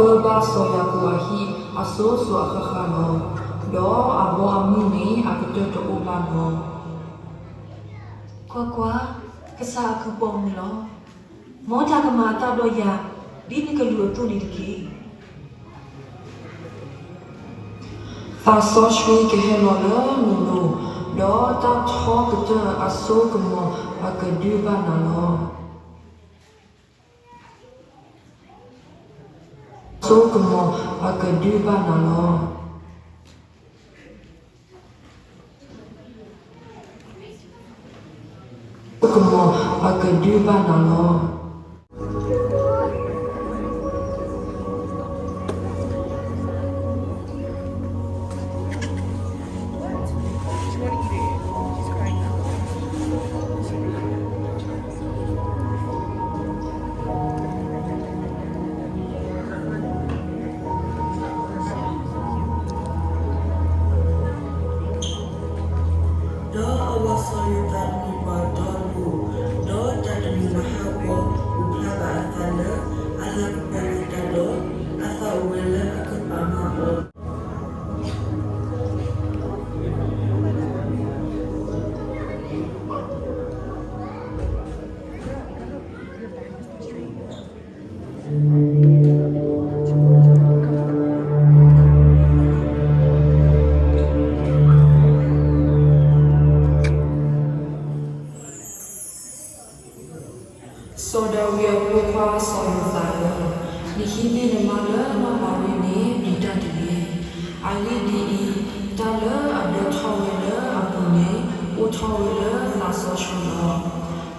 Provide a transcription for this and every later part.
ပၢဘၣ်စီၤယၤကိာ်အဟံၣ်အစိၤစိၤအဃၣ်ဃၣ်လီၤ. ဒီးအဘီအမုၢ်န့ၣ်အကတၢၢ်တအိၣ်ဘၣ်လီၤ. ကွၢ်ကွၢ်, ကစၢ်အကုၢ်ပိာ်မုၣ်လီၤ. မ်တၢ်ကမၤအသးဒီးယၤ ဒ်နကလုၢ်အသိးန့ၣ်တက့ၢ်. သးစီဆှံကဟဲလီၤလၢနလိၤ, ဒီးတၢ်ထီကတၢၢ်အစိကမီၤအကဒုဘၣ်နၤလီၤ. စိကမီၤအကဒုဘၣ်နၤလီၤ. စိကမီၤအကဒုဘၣ်နၤလီၤ. ဒီးအဝၤစီၤယိၤသးမ့ၢ်ပှၤဒီလိၤ, ဒီးတၢ်တမံၤမဟါဂီၤ အိၣ်ဖျါဘၣ်အသးလၢ အလၤကပီၤသတးဒီး အသးအိၣ်ဝဲလၢအကပာ်မၤအီၤ စီၤဒၤဝံးအဖိခွါစီၤယိၤသးဧၢ, နဟံးန့ၢ်နမါလၢနီၢ်မၤရံန့ၣ် ပျံၤတၢ်တဂ့ၤ. အဂ့ၢ်ဒ်အံၤ, တၢ်လၢအဒၢထီၣ်ဝဲလၢအပူၤန့ၣ် အိၣ်ထီၣ်ဝဲလၢသးစီဆှံလီၤ.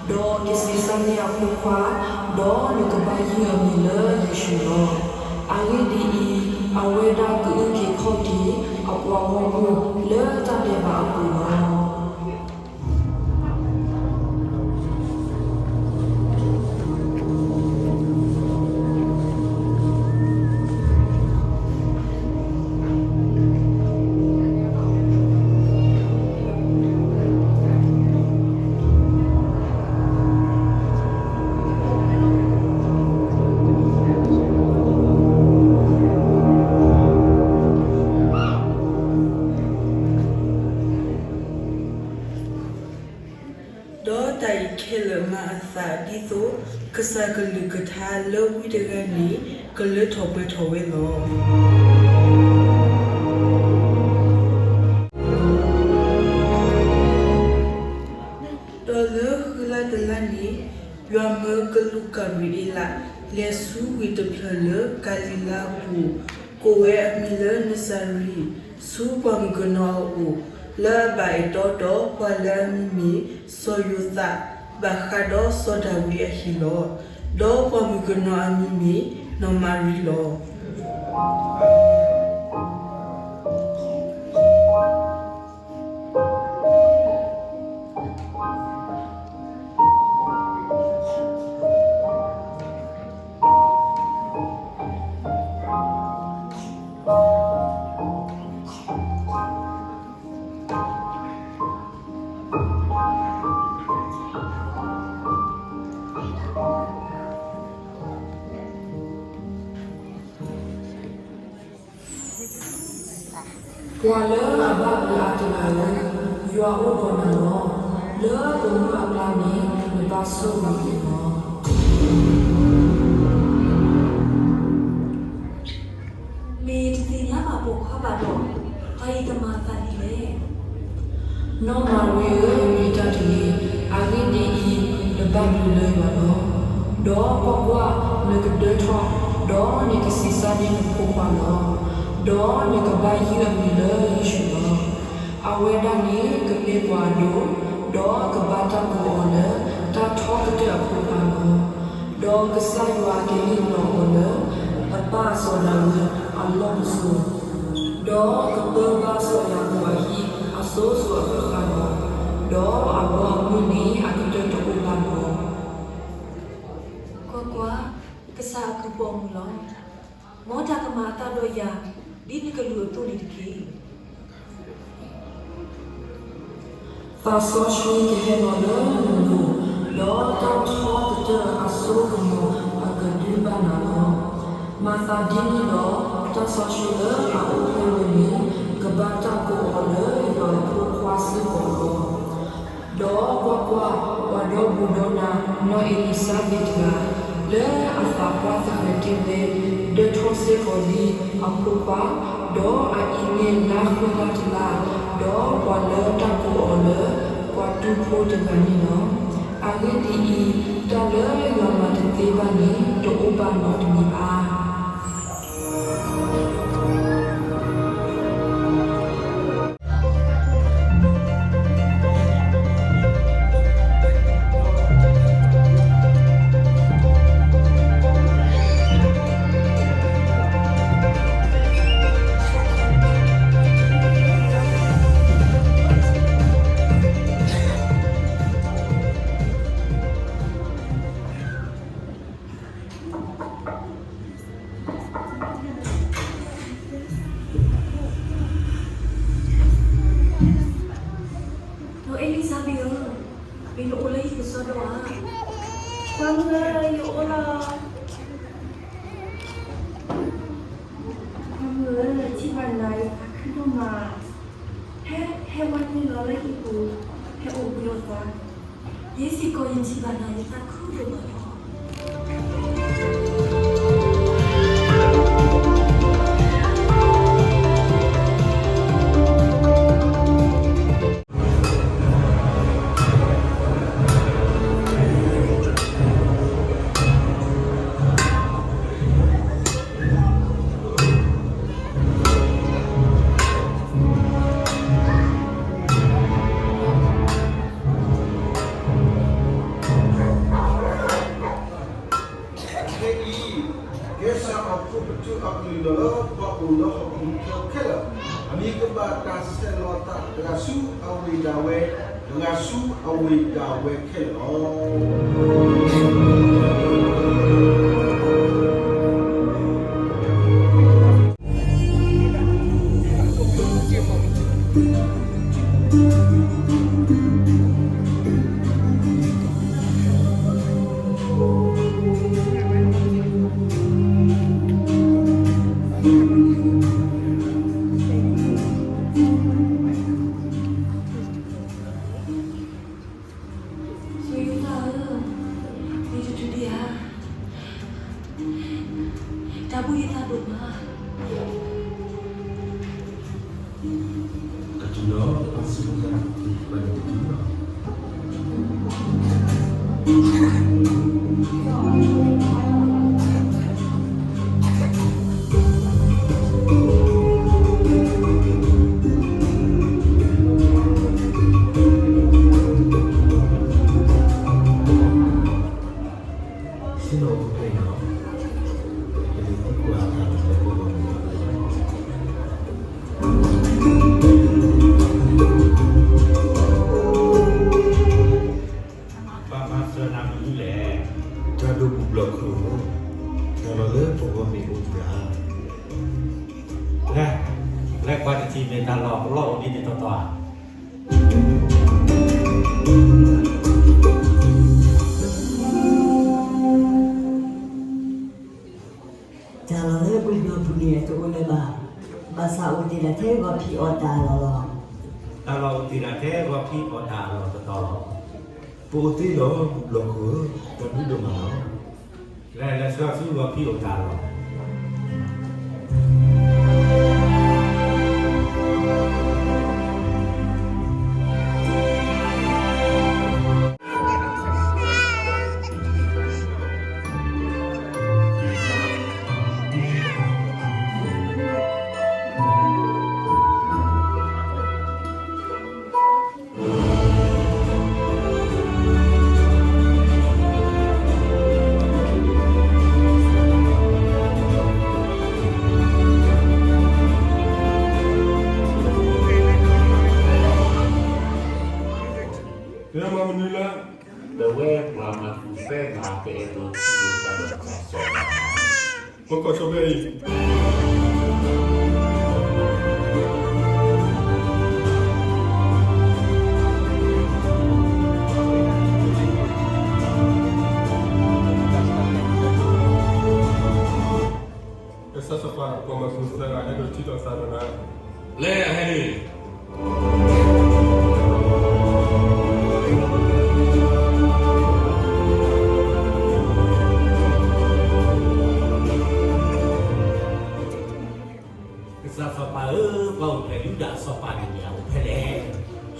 ဒီးကဆံးစၢ်န့ၢ်အဖိခွါ, ဒီးနကဘၣ်ယုၢ်အမံၤလၢယ့ၣ်ၡူးလီၤ. အဂ့ၢ်ဒ်အံၤ, အဝဲဒၣ်ကအုၣ်က့ၤခီၣ်က့ၤအပှၤဂီၢ်မုၢ်လၢတၢ်ဒဲးဘးအပူၤလီၤ. ဒီးတၢ်အံၤခဲလၢာ်မၤအသးဒ်သိး ကစၢ်ကလုၢ်ကထါလၢဝံတဂၤန့ၣ် ကလၢထီၣ်ပှဲၤထီၣ်ဝဲလီၤ. ဒီးလၢဃုလါတလါန့ၣ် ယွၤမၢကလူးကၤဘြံၤအ့လး လဲၤဆူဝ့ၢ်တဖျၢၣ်လၢကၤလံၤလါအပူၤ, ကိးဝဲအမံၤလၢနစၤရ့း, ဆူပှၢ်မုၢ်ကနီၤအအိၣ်, လၢအဘၣ်အဲၣ်တီဒီးပှၤလၢအမံၤမ့ၢ်စီၤယိၤသး, ဘၣ်ဃးဒီးစီၤဒၤဝံးအဟံၣ်လီၤ. ဒီးပှၢ်မုၢ်ကနီၤအမံၤမ့ၢ်နီၢ်မၤရံလီၤ. ပှၤလၢအဘၣ်အၢအတဂၤဧၢ, ယွၤအိၣ်ဒီးနၤလီၤ. လၢပိာ်မုၣ်အကျါန့ၣ် နဘၣ်ဆိၣ်ဂ့ၤလီၤ. မ့ၢ်တသ့ၣ်ညါဘၣ်ပိာ်ခွါဘၣ်ဒီး, တၢ်အံၤကမၤအသးဒ်လဲၣ်. နီၢ်မၤရံဧၢ, ပျံၤတၢ်တဂ့ၤ. အဂ့ၢ်ဒ်အံၤ, နဘၣ်ဘျုးလၢယွၤလီၤ. ဒီးကွၢ်ကွၢ်, နကဒၢထီၣ်, ဒီးနကဆံးစၢ်န့ၢ်နဖိခွါလီၤ. ဒီးနကဘၣ်ယုၢ်အမံၤလၢယ့ၣ်ၡူးလီၤ. အဝဲဒၣ်န့ၣ်ကမ့ၢ်ပှၤအဒိၣ်, ဒီးကဘၣ်တၢ်ကိးအီၤလၢတၢ်ထီကတၢၢ်အဖိခွါလီၤ. ဒီးကစၢ်ယွၤကဟ့ၣ်လီၤအီၤလၢ အပၢ်စီၤဒၤဝံးအလီၢ်ပစိာ်, ဒီးကပၢဘၣ်စီၤယၤကိာ်အဟံၣ်အစိၤစိၤအဃၣ်ဃၣ်လီၤ. ဒီးအဘီအမုၢ်န့ၣ်အကတၢၢ်တအိၣ်ဘၣ်လီၤ. ကွၢ်ကွၢ်, ကစၢ်အကုၢ်ပိာ်မုၣ်လီၤ. မ်တၢ်ကမၤအသးဒီးယၤ ဒ်နကလုၢ်အသိးန့ၣ်တက့ၢ်. သးစီဆှံကဟဲလီၤလၢနလိၤ, ဒီးတၢ်ထီကတၢၢ်အစိကမီၤအကဒုဘၣ်နၤလီၤ. မၤသးဒ်န့ၣ်ဒီး, တၢ်စီဆှံလၢအအိၣ်ဖျဲၣ်ဝဲန့ၣ် ကဘၣ်တၢ်ကိးအီၤလၢယွၤအဖိခွါစ့ၢ်ကီးလီၤ. ဒီးကွၢ်ကွၢ်, ပှၤဒီဘူးဒီနၤနီၢ်အ့လံၤစဘ့းတဂၤ, လၢအသးပှၢ်သဃဲၤတ့ၢ်ဝဲ, ဒၢထီၣ်စ့ၢ်ကီးလံအဖိခွါ, ဒီးအအံၤန့ၣ်လါဃုလါတလါ, ဒီးပှၤလၢတၢ်ကိးအီၤလၢ ပှၤတူၢ်ဖိတဂၤန့ၣ်လီၤ. အဂ့ၢ်ဒ်အံၤ, တၢ်လၢယွၤမၤတသ့ဘၣ်န့ၣ် တအိၣ်ဘၣ်နီတမံၤဘၣ်. နီၢ်အ့လံၤစဘ့းဧၢ, မ့ၢ်နအိၣ်လၢဟံၣ်ကစီဒီဧါ. ပှၤမုၣ်ဧၢ, ယအိၣ်လီၤ. ပှၤမုၣ်ဧၢ, ထံၣ်ဘၣ်နၤယသးခုဒိၣ်မး, ဟဲ ဟဲဝဲန့ၣ်လီၤလၢဟံၣ်ပူၤ, ဟဲအိၣ်ဘှံးအသး. ယဲစ့ၢ်ကီးယထံၣ်ဘၣ်နၤယသးခုဒိၣ်မးလီၤ. ခဲအံၤ, ကဲစၢ်အဖိပတုာ်အကလုၢ်ဒီးလၢပှၤအိၣ်လၢဟီၣ်ခိၣ်ချၢခဲလၢာ်, အမံၤကဘၣ်တၢ်ဆဲးလီၤအသးတဂၤဆူအဝ့ၢ်ဒၣ်ဝဲ, တဂၤဆူအဝ့ၢ်ဒၣ်ဝဲခဲလၢာ်လီၤ. ဆိယိသၣ်ဧၢ, မ့ၢ်တတုၤဒံးဧါ, တၢ်ဘူၣ်ယသးဒိၣ်မး. တတုၤလီၤ, ပှၤစံးဘၣ်ယၤ, ဘၣ်န့ၣ်တတုၤလီၤ. ဆ့ၣ်နီၤအိၣ်ဖျဲၣ်ညါ, ပကသံကွၢ်တၢ်လၢပဂီၢ်မုၢ်လီၤ. ဘၣ်မၤစၢၤနၤမနုၤလဲၣ်. တၢ်ဒိၣ်ဘူးဘျီၣ်ခိၣ်ဧၢ, တၢ်လီၢ်လၢပဂီၢ်မ့ၢ်အိၣ်တဂၤ, လဲၤ, လဲၤကွၢ်တထံၣ်မ့ၢ်တၢ်လီၢ်ပလီၢ်အိၣ်ဒ်န့ၣ်တီတီဧါ. တၢ်လီၢ်လၢပှၤကညီပူၤန့ၣ်တအိၣ်လၢၤဘၣ်, ဘၣ်ဆၣ်အိၣ်တ့ၢ်ဒၣ်ထဲဂီၤဖံးအီၣ်တၢ်အလီၢ်လီၤ. တၢ်လီၢ်အိၣ်တ့ၢ်ဒၣ်ထဲဂီၤဖံးအီၣ်တၢ်အလီၢ်တတီၤလီၤ. ပအိၣ်တ့ၢ်လီၤဘူးဘျီၣ်ခိၣ်ဧၢ, တၢ်ဘျုးဒိၣ်မးလီၤ. လဲၤ, လဲၤဆှၢဆူဂီၤဖံးအီၣ်တၢ်လီၢ်. မၤမနုၤလၢ ပဝဲပှၤမၤကူၣ်သ့မၤပအဲၣ်ဒိးထံၣ်လိာ်သးဒီးကစၢ်စီၤ, ပကီၢ်စီၤဘဲအံၤ ပ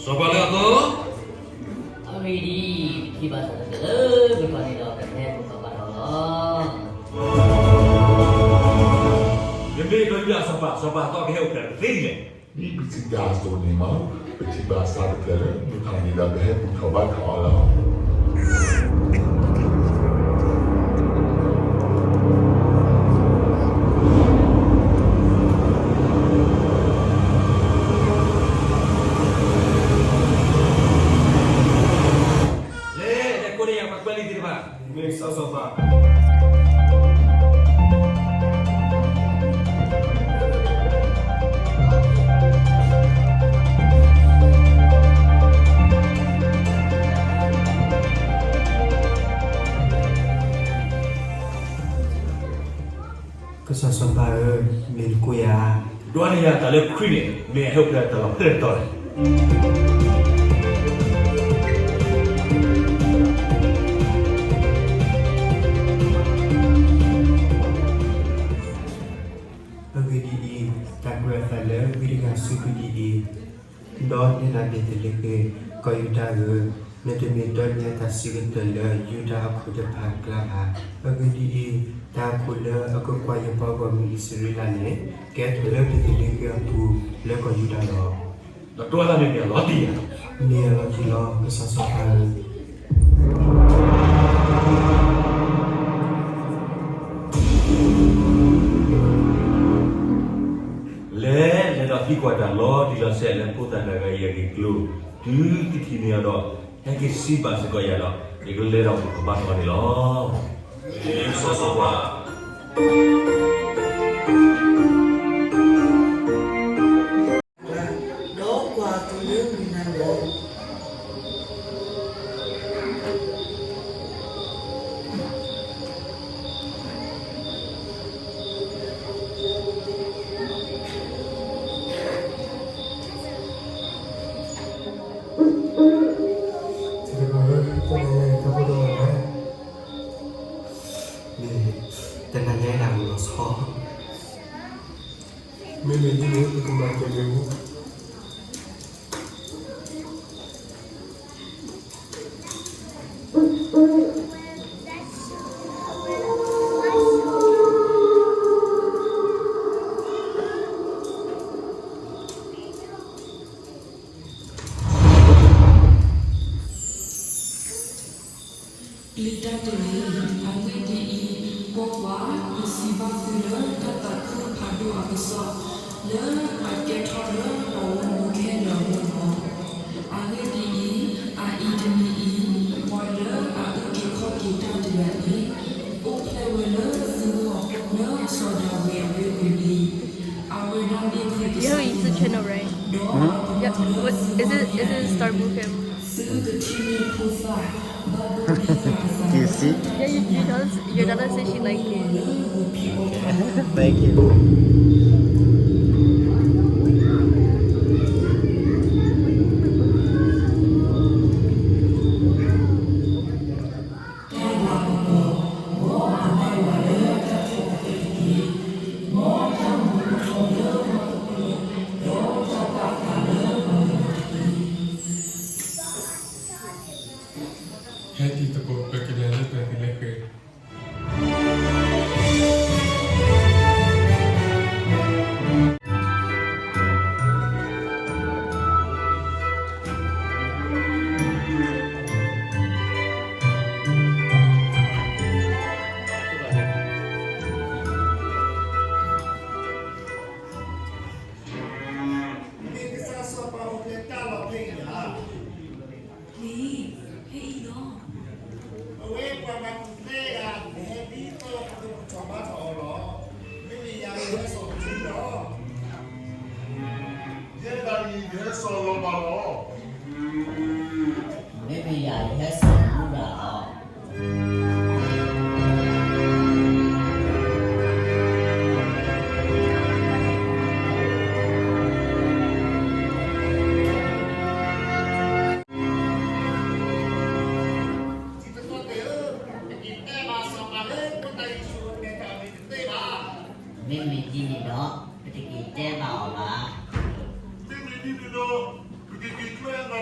စီၤပၤလၢအသီ, အဂ့ၢ်ဒ်အံၤ, ပထံၣ်ဘၣ်စီၤပၤလၢမုၢ်ခီၣ်န့ၣ်ဒီး ပဟဲဘူၣ်ထီၣ်ဘါထီၣ်အီၤလီၤ. ယမ့ၢ်ကီၤယူဒၤအစီၤပၤ, စီၤပၤအသီကဟဲအိၣ်ဖျဲၣ်တသ့ဒ်လဲၣ်. ဒ်ပစံးတၢ်အသိးန့ၣ်လီၤ. ပထံၣ်ဘၣ်စီၤပၤတဖျၢၣ်လၢမုၢ်ခီၣ်န့ၣ်ဒီး ပဟဲဘူၣ်ထီၣ်ဘါထီၣ်အီၤလီၤ. လဲၤ, လဲၤကိးန့ၢ်ယၤပှၤကွဲးလံာ်သ့ၣ်တဖၣ်. မ့ၢ်စီၤပၤ ကစၢ်စီၤပၤဧၢ, မ့ၢ်နကိးယၤဧါ. ဒွးန့ၢ်ယၤတၢ်လၢခရံာ်န့ၣ် မ့ၢ်အဟဲအိၣ်ဖျဲၣ်တၢ်လီၢ်ဖဲလဲၣ်တတီၤလဲၣ်. အဂ့ၢ်ဒ်အံၤ, တၢ်ကွဲးအသးလၢဝံတဂၤအစုပူၤဒ်အံၤ, ဒီးနဲဒၣ်ဘ့းသလ့ဃ့ၣ်, ကီၢ်ယူဒၤဧၢ, နတမ့ၢ်ဒိးန့ၢ်တၢ်စံးကတၢၢ်လၢယူဒၤအခိၣ်တဖၣ်အကျါဧါ. အဂ့ၢ်ဒ်အံၤ, တၢ်အခိၣ်လၢအကကွၢ်ယပှၤဂီၢ်မုၢ်အံၣ်စရ့လးန့ၣ် ကဲထီၣ်လၢဘ့းသလ့ဃ့ၣ်အပူၤလၢကီၢ်ယူဒၤလီၤ. ဒီးတွၢ်သးန့ၣ်မ့ၢ်အလီၤတံၢ်ဧါ. မ့ၢ်အလီၤတံၢ်လီၤ ကစၢ်စီၤပၤဧၢ. လဲၤ, လဲၤဒီးသံကွၢ်တၢ်လီၤတံၢ်လီၤဆဲးလၢဖိသၣ်တဂၤအံၤအဂ့ၢ်အကျိၤ, တုၤသုထံၣ်န့ၢ်အီၤဒီး ဟဲက့ၤစံးဘၣ်စ့ၢ်ကီးယၤဒီး ယကလဲၤဒီးဘူၣ်ထီၣ်ဘါထီၣ်အီၤန့ၣ်လီၤ. စီၤပၤ ဒီးကွၢ်အသိးလၢမုၢ်နၤလီၤ. တနၤညါအံၤ နၤမုၢ်လီၤဆီ, မ့မ့ၢ်ဒ်န့ၣ် ပကမၤကဲမ့ၢ်ဝဲ ပျံၤတၢ်တဂ့ၤ, အဂ့ၢ်ဒ်အံၤ, ကွၢ်ကွၢ်, ယစံးဘၣ်သုလၢတၢ်သးခုဖးဒိၣ်အကစီၣ်, လၢအကဲထီၣ်လၢပှၤဂီၢ်မုၢ်ခဲလၢာ်အဂီၢ်လီၤ. အဂ့ၢ်ဒ်အံၤ, အအံၤတနံၤအံၤ, ပှၤလၢအအုၣ်က့ၤခီၣ်က့ၤတၢ်တဂၤန့ၣ်, အိၣ်ဖျဲၣ်ဝဲလၢသုဂီၢ် လၢစီၤဒၤဝံးအဝ့ၢ်အပူၤလံ. အဝဲဒၣ်မ့ၢ်ခရံာ်ကစၢ်ယ့ၣ်ၡူး. Yeah, is it, is it Star Movie? Do you see? Yeah, you, you notice, your daughter said she liked it. Thank you. ဟဲတံၤသကိး ပကလဲၤလၢပှၤသ့လၢဃဲ. မ့ၢ်ကစၢ်စီၤပၤအိၣ်ဖျဲၣ်တၢ်လီၢ်ဖဲအံၤဧါ. မ့ၢ်, ဖဲအံၤလီၤ. အဝဲပှၤမၤကူၣ်သ့ဂၤ ပဟဲဒ်သိးပကဘူၣ်ထီၣ်ဘါထီၣ်အီၤလီၤ. မ့မ့ၢ်ယၤ ယဟဲစိာ်တထံလီၤ. ယဲဒၣ်အံၤ ယဟဲစိာ်လီၤဘၣ်လီၤ. မ့မ့ၢ်ယၤ ယဟဲစိာ်မူဘၣ်လီၤ. မ့မ့ၢ်ဒ်န့ၣ်ဒီး ပတက့ၤတဲဘၣ်အီၤဘၣ်. မ့မ့ၢ်ဒ်န့ၣ်ဒီး ပတက့ၤတဲဘၣ်အီၤဘၣ်. မ့မ့ၢ်ဒ်န့ၣ်ဒီး ပတက့ၤတဲဘၣ်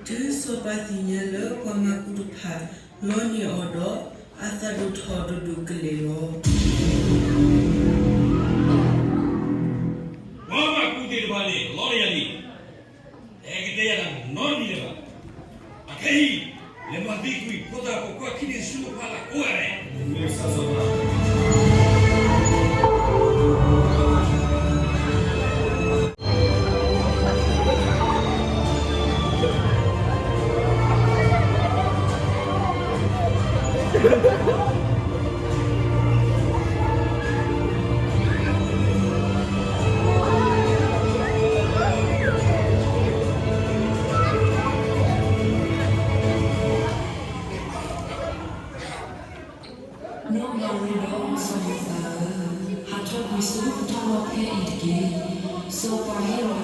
တုၤစီၤပၤသ့ၣ်ညါလၢပှၤမၤကူတဖၣ်လီန့ၢ်အီၤဒီး, အသးဒိၣ်ထီၣ်ဒိၣ်ဒိၣ်ကလဲာ်လီၤ. ပှၤမၤကူသ့ၣ်တဖၣ်န့ၣ် လီန့ၢ်ယၤလံ, ဟဲကတဲယၤတၢ်နီတမံၤလၢၤဘၣ်. အခဲအံၤ, လဲၤမၤသံကွံာ်ဖိသၣ်ပိာ်ခွါခံန့ၣ်ဆူအဖီလာ် ကိးဂၤဒဲး. နီၢ်မၤရံဒီးစီၤယိၤသးဧၢ, ဟးထီၣ်ကွံာ်ဆူကတီၢ်လီၢ်ဖဲအံၤတက့ၢ်. စီၤပၤဟ့ရိၣ်